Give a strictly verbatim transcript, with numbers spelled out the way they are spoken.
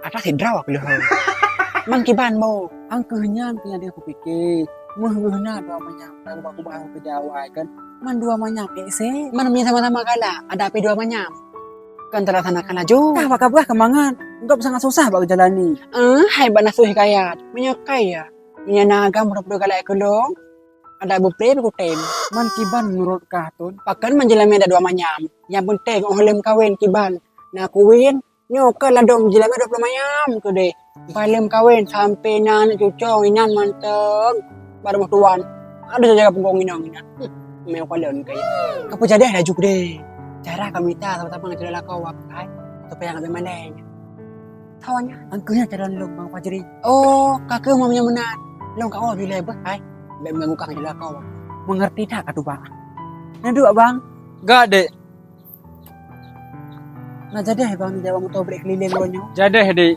Rasa sidroe keu lheueh. Man kiban mo. Angkeuh nyan keuh nyang kupike. Meuheueh na dua manyam, dan bak kubah keu jawai kan. Man dua manyam isi. Man meunyoe sama-sama galak, ada pih dua manyam. Kan terlaksanakan laju. Tah bak kabah keumangan. Gob sangat susah bak geujalani. Eh, hai bak nafeuh hikayat. Meunyoe kaya. Meunyoe na agam beudôh-beudôh galak keu lôn. Ada beupreh beukutem. Man kiban meunurot kah, Tun? Pakon man jeulamé ada dua manyam. Nyang peunteng óh lheueh meukawen kiban. Na kuwin, nyoe ka ladôm jeulamé dua ploh manyam keudeh. Ban lheueh meukawen sampoe na aneuk cucong inan mantong. Baru meutuan. Ada saja peugong inong inan. Hmm, meukalon kaya. Ka peujadeh laju keudeh. Cara ka mita sama-sama ngon lakoe wak ai. Supaya ngon malèe. Tawanya, angkeuh nyan calon lôn Bang Fajri. Oh, ka keuh meunyoe meunan. Lôn ka oh bilai beuh ai. Bèk meuganggu kah ngon lakoe. Mengerti tak katuba? Nyan duek, Bang. Gak, Dek. Na jadeh, Bang, jawa moto brek keliling lôn nyoe. Jadeh, Dek.